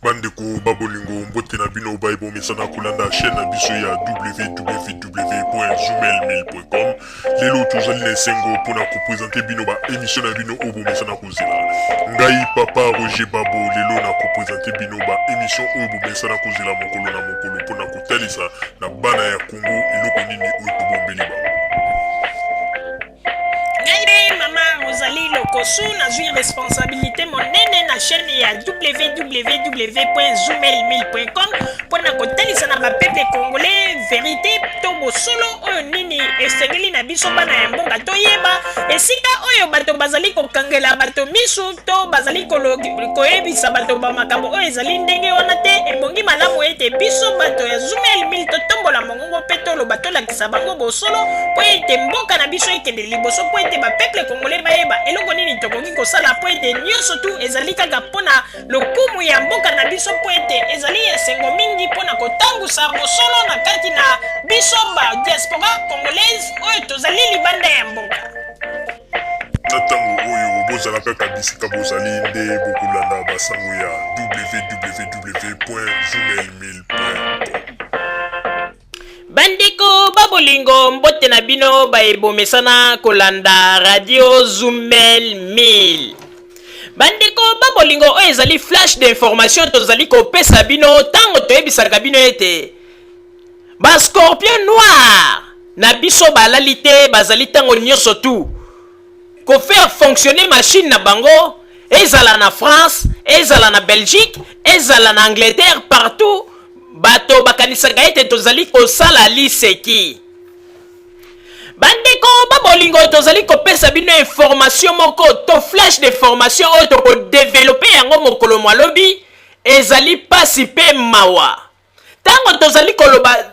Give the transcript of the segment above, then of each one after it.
Bandeko ba bolingo, mbote na bino baye bomesana kolanda chaîne na biso ya www.zoomailmail.com. Lelo tozali na esengo mpona kopresente bino ba émission na bino oyo bomesana kozela. Ngai papa Roger Babo lelo na kopresente bino ba émission oyo bomesana kozela mokolo na mokolo mpona kotalisa na bana ya Congo eloko nini oyo tobombeli bango. Ngai mpe mama Rosalie Lokosu nazwi responsabilité monene na chaîne ya www.zoomailmail.com mpo na kotalisa na bapeuple congolais verité to bosolo oyo nini esengeli na biso bana ya mboka toyeba esika oyo bato bazali kokangela bato misu to bazali koyebisa bato bamakambo oyo ezali ndenge wana te. Ebongi malamu ete biso bato ya Zoomail Mail totombola mongongo mpe toloba, tolakisa bango bosolo mpo ete mboka na biso ekende liboso, mpo ete bapeuple congolais bayeba eloko nini tokoki kosala, mpo ete nyonso tu ezali kaka mpo na lokumu ya mboka na biso, mpo ete ezali esengo mingi mpo na kotambusa bosolo na kati na biso ba diaspora congolaise oyo tozali libanda ya mboka. Na ntango oyo bozala kaka bisika bozali nde bokolanda basango ya www.zoomailmail.com. Bandeko ba bolingo, mbote na bino baye bomesana kolanda radio Zumel 1000. Bandeko ba bolingo, oyo ezali flash d'information tozali kopesa bino ntango toyebisaka bino ete ba scorpion noir na biso balali te, bazali ntango nyonso tu kofaire fonctionner machine na bango, ezala na France, ezala na Belgique, ezala na Angleterre, partout. Bato bakanisaka ete tozali kosala liseki. Bandeko ba bolingo, tozali kopesa bino information moko to flash de formation oyo tokodevelope yango mokolo mwa lobi. Ezali pasi mpe mawa ntango tozali koloba,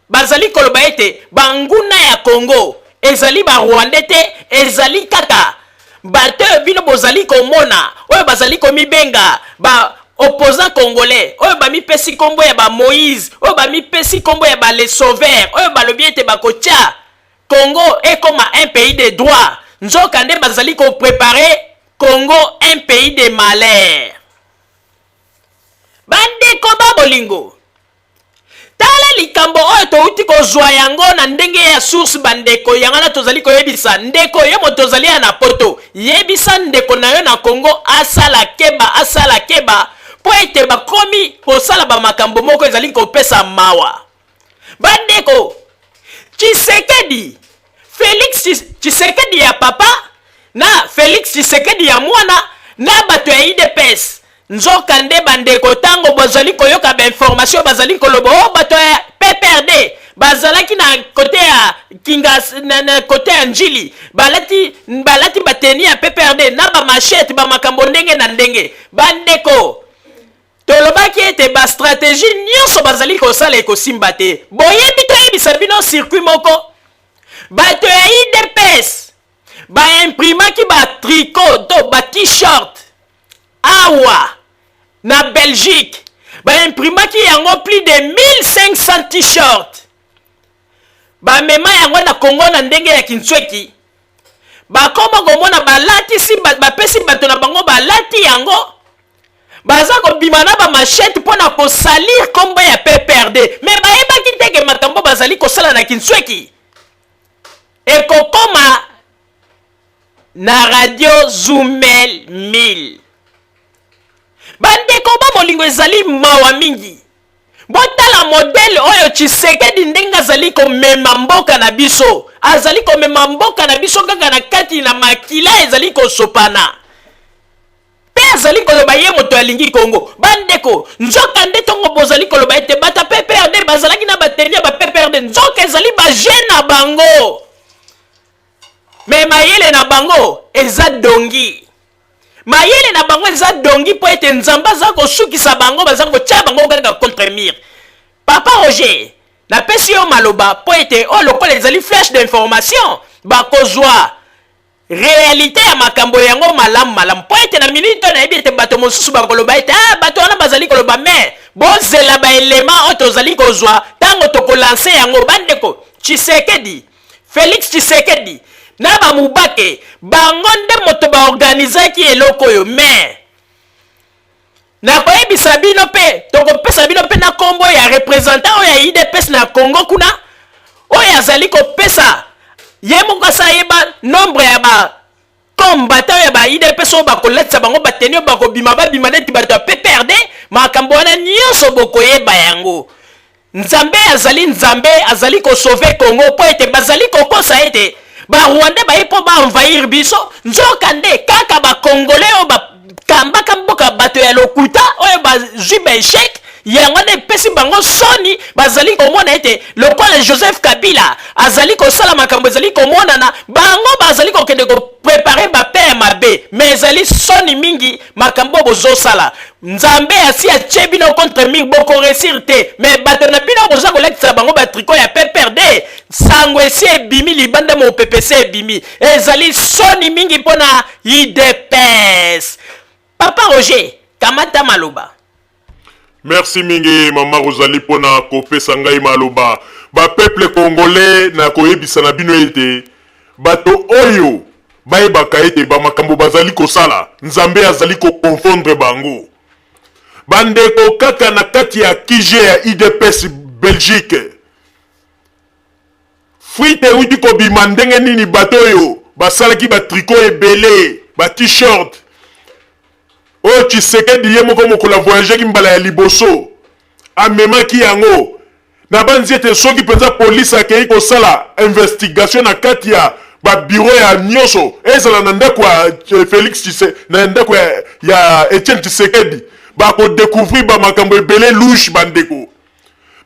bazali koloba ete banguna ya Congo ezali ba Rwandais te, ezali kaka bato oyo bino bozali komona oyo bazali komibenga ba opposant congolais, oyo bamipesi nkombo ya ba Moïse, oyo bamipesi nkombo ya ba les sauveurs, oyo balobi ete bakotia Congo ekoma un pays de droit, nzoka nde bazali koprepare Congo un pays de malheur. Bandeko ba bolingo, tala likambo oyo touti kozwa yango na ndenge ya source. Bandeko, yango wana tozali koyebisa ndeko yo moto ozali ya na poto, yebisa ndeko na yo na Kongo asala keba, asala keba, mpo ete bakomi kosala bamakambo moko ezali kopesa mawa. Bandeko, Tshisekedi, Felix Tshisekedi ya papa na Felix Tshisekedi ya mwana na bato ya UDPS, nzoka nde bandeko, ntango bozali koyoka bainformation bazali koloba o bato ya PPRD bazalaki na kote ya Kinga na kote ya Njili, balati bateni ya PPRD na bamachete, bamakambo ndenge na ndenge. Bandeko, tolobaki ete bastratégie nyonso bazali kosala ekosimba te. Boyebi, toyebisa bino circuit moko, bato ya UDPS baimprimaki batricot to ba-t-shirt awa na Belgique, baimprimaki yango plus de 1500 t-shirt, bamema yango na Kongo na ndenge ya kintsweki. Bakoma komona balatisi, bapesi bato na bango, balati yango, baza kobima na bamachete mpo na kosalir nkombo ya PPRD. Me bayebaki te ke makambo bazali kosala na kintsweki ekokoma na radio Zumel 1000. Bandeko ba bolingo, ezali mawa mingi. Botala modele oyo Tshisekedi ndenge azali komema mboka na biso. Azali komema mboka na biso kaka na kati na makila ezali kosopana, mpe azali koloba ye moto alingi Kongo. Bandeko, nzoka nde ntongo bozali koloba ete bato ya PPRD bazalaki na bateni ya ba PPRD, nzoka ezali baje na bango, me mayele na bango eza dongi, mayele na bango eza dongi, mpo ete Nzambe aza kosukisa bango, baza kotia bango kaka contre mur. Papa Roger, napesi yo maloba mpo ete oyo lokola ezali flash d'information, bakozwa réalité ya makambo yango malamu malamu, mpo ete na minute oyo nayebi ete bato mosusu bakoloba ete ah, bato wana bazali koloba. Me bozela baelema oyo tozali kozwa ntango tokolanse yango. Bandeko, Tshisekedi, Félix Tshisekedi na bamubake bango nde moto baorganizaki eloko oyo, me Nakoyebisa bino mpe tokopesa bino mpe na nkombo ya representant oyo ya UDPS na Congo kuna, oyo azali kopesa ye moko asa ayeba nombre ya ba combattant ya ba UDPS oyo bakolatisa bango bateni oyo bakobima babima neti bato ya PPRD. Makambo wana nyonso bokoyeba yango. Nzambe azali Nzambe, azali kosauve Congo mpo ete bazali kokosa ete barwandais baye mpo baenvahir biso, nzoka nde kaka bacongolais oyo bakambaka mboka, bato ya lokuta oyo bazwi baechec. Yango nde epesi bango soni. Bazali komona ete lokola Joseph Kabila azali kosala makambo ezali komonana, bango bazali kokende koprepare bape ya mabe. Me ezali soni mingi makambo oyo bozosala. Nzambe asi atie bino contre mur, bokoresir te. Me bato na bino boza kolakisa bango batriko ya PPRD, sango esi ebimi libanda, mopepe esi ebimi. Ezali soni mingi mpo na UDPS. Papa Roger, kamata maloba. Merci mingi, mama Rosalie, mpona kopesa ngai maloba. Bapeuple congolais, na koyebisa na bino ete bato oyo bayebaka ete bamakambo bazali kosala, Nzambe azali koconfondre bango. Bandeko, kaka na kati ya QG ya UDPS Belgique, fuite euti kobima ndenge nini bato oyo basalaki batriko ebele, ba-t-shirt oyo Tshisekedi ye moko mokolo avoyageaki mbala ya liboso amemaki yango. Nabanzi ete soki mpenza polise akei kosala investigation na kati ya babiro ya nyonso, ezala na ndako ya Félix Tshise, na ndako ya Etienne Tshisekedi, bakodécouvrir bamakambo ebele louche. Bandeko,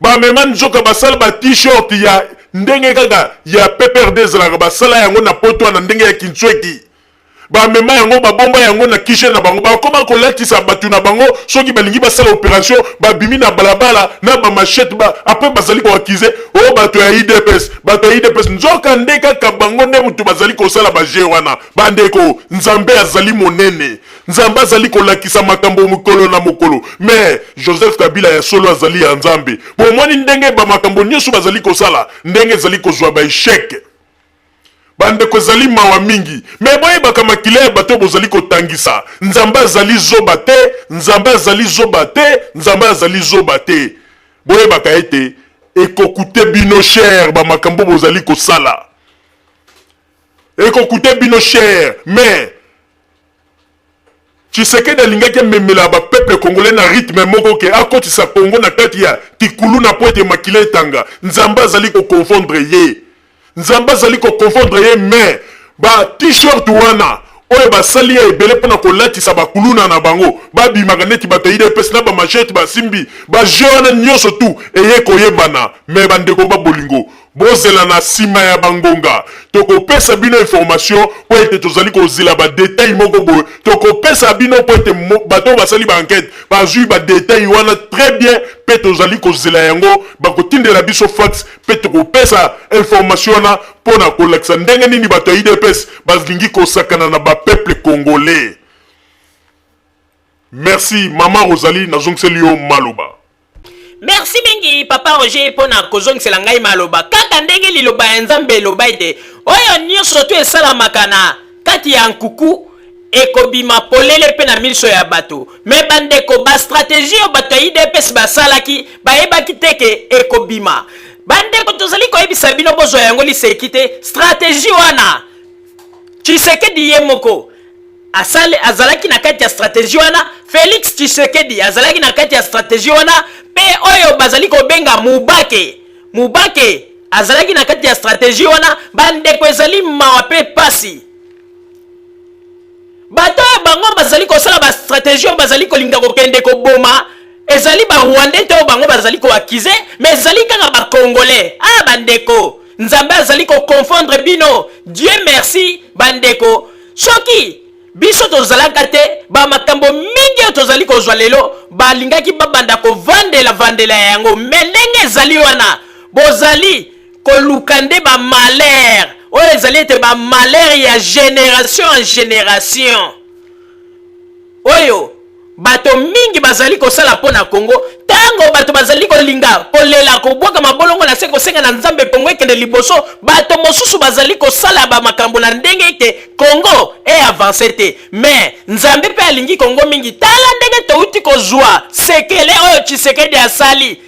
bamema nzoka basala ba t-shirt ya ndenge kaka ya PPRD ezalaka, basala yango na poto wana ndenge ya kintsweki, bamema yango, babomba yango na QG na bango, bakoma kolatisa bato na bango. Soki balingi basala opération, babimi na balabala na bamachete ba, après bazali koaccuser oyo bato ya UDPS, bato ya UDPS. Nzoka nde kaka bango nde moto bazali kosala baje wana. Bandeko, Nzambe azali monene, Nzambe azali kolakisa makambo mokolo na mokolo. Mais Joseph Kabila ya solo azali ya Nzambe. Bomoni ndenge bamakambo nyonso bazali kosala, ndenge ezali kozwa baéchec. Bandeko, ezali mawa mingi, me boyebaka makila ya bato bozali kotangisa. Nzambe azali zoba te, Nzambe azali zoba te, Nzambe azali zoba te. Boyebaka ete ekocoûter bino cher. Bamakambo bozali kosala ekocoûter bino cher. Mais Tshisekedi alingaki amemela bapeuple congolais na rythme moko ke akotisa Congo na kati ya kikuluna mpo ete makila etanga. Nzambe azali koconfondre ye, Nzambe azali koconfondre ye. Mais ba t-shirt wana oyo basali ya ebele mpona kolatisa bakuluna na bango, babimaka neti bato ya UDPS na bamachete basimbi, baje wana nyonso tu eye koyebana. Me bandeko babolingo, bozela na nsima ya bangonga, tokopesa bino information mpo ete tozali kozela badetail moko boye. Tokopesa bino mpo ete bato oyo basali baenquête bazwi badetail wana très bien, mpe tozali kozela yango. Bakotindela biso fax mpe tokopesa information wana mpo na kolakisa ndenge nini bato ya UDPS balingi kosakana na bapeuple congolais. Merci, mama Rosalie, nazongiseli yo maloba. Merci mingi, papa Roger, mpo na kozongisela ngai maloba. Kaka ndenge liloba ya Nzambe eloba ete oyo nyonso to esalamaka na kati ya nkuku ekobima polele mpe na miso ya bato. Me bandeko, bastratégie oyo bato ya UDPS basalaki, bayebaki te ke ekobima. Bandeko, tozali koyebisa bino, bozwa yango liseki te. Stratégie wana, Tshisekedi ye moko asale azalaki na kati ya stratégie wana, Félix Tshisekedi azalaki na kati ya stratégie wana, mpe oyo bazali kobenga Mubake, Mubake azalaki na kati ya stratégie wana. Bandeko, ezali mawa mpe pasi. Bato oyo bango bazali kosala bastratégie oyo bazali kolinga kokende koboma, ezali barwandais te oyo bango bazali koaccuser, mais ezali kaka bacongolais. Ah bandeko, Nzambe azali koconfondre bino. Dieu merci, bandeko, soki biso tozalaka te, bamakambo mingi oyo tozali kozwa lelo balingaki babanda kovandela vandela yango. Me ndenge ezali wana, bozali koluka nde bamalheur oyo ezali ete bamalheur ya génération en génération oyo bato mingi bazali kosala mpo na Kongo. Ntango bato bazali kolinga, kolela, kobwaka mabolongo na se, kosenga na Nzambe Kongo ekende liboso, bato mosusu bazali kosala ba makambo na ndenge ete Kongo e avancer te. Mais Nzambe mpe alingi Kongo mingi. Tala ndenge touti kozwa sekele oyo Tshisekedi asali.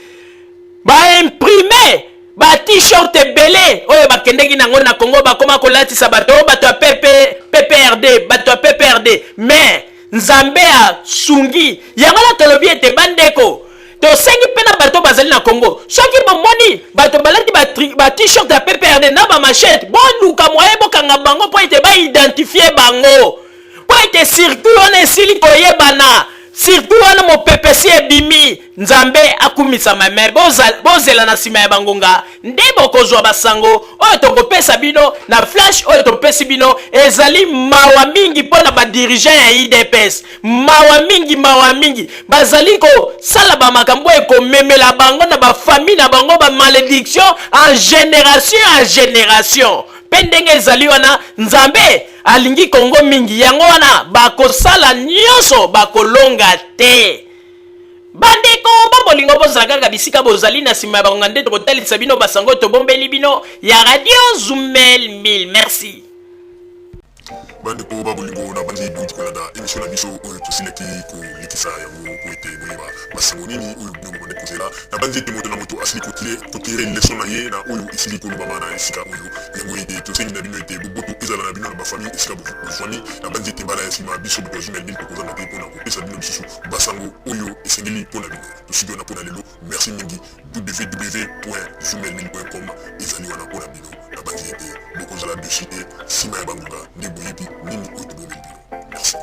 Ba imprimer ba t-shirt ebele oyo bakendeki nango na Congo, bakoma kolatisa bato oyo bato ya PP, PPRD, bato ya PPRD. Mais Nzambe asungi yango na tolobi ete bandeko, tosengi mpe na bato bazali na Congo, soki bomoni bato balati ba t-shirt ya PPRD na ba machette, boluka moyen bokanga bango mpo ete ba identifier bango, mpo ete circuit wana esili koyebana, circuit wana mopepe si ebimi. Nzambe akumisama. Me bozela na nsima ya bangonga nde bokozwa basango oyo tokopesa bino na flash oyo topesi bino. Ezali mawa mingi mpo na badirigeant ya UDPS, mawa mingi, mawa mingi. Bazali kosala bamakambo ekomemela bango na bafamille na bango bamalédiction en génération en génération. Mpe ndenge ezali wana, Nzambe alingi Kongo mingi, yango wana bakosala nyonso, bakolonga te. Bandeko ba bolingo, bozala kaka bisika bozali. Na nsima ya bangonga nde tokotalisa bino basango tobombeli bino ya Radio Zumel 1000. Merci. Bandeko ba bolingo, na bandi bouti kolanda émission na biso oyo tosilaki kolekisa yango po ete boyeba basango nini oyo bino bobande kozela. Na bandi ete moto na moto asili kotirer leçon na ye na oyo esili kolobama na esika oyo. Yango ete tosengi na bino ete boboto ezala na bino na bafamille esika bozwami. Na bandi ete mbala ya nsima, biso bato ya Zumel 1000 tokozanga te mpona kopesa bino lisusu basango oyo esengeli mpo na bino. Tosuki wana mpo na lelo. Merci mingi. www.zumel1000.com ezali wana mpo na bino. Na bandi ete bokozala déçus te. Nsima ya bangonga nde boyebi nini oyo tobomeli bino. Merci.